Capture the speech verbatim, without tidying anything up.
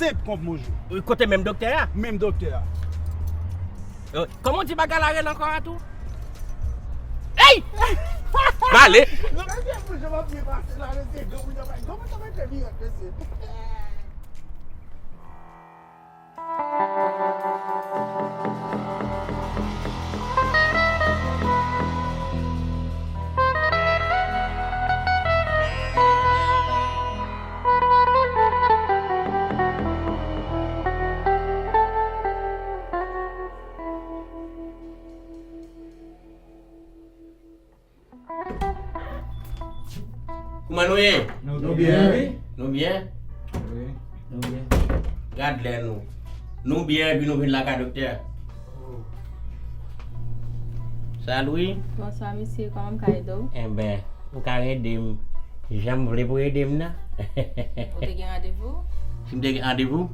Senp kon bonjou. Kote menm doktè a? Menm doktè a. Kòman w di bagay la rele ankò a tou? Ey! Male! Kouman nou ye? Nou byen, wi. Nou byen? Wi, nou byen. Gad lè nou. Nou byen, epi nou vin lakay doktè. Sa Lwi? Bonswa, mesye. Kòman m ka ede w? Enben, ou ka ede m jan m vle pou ede m nan. Ou te gen randevou? Si m te gen randevou?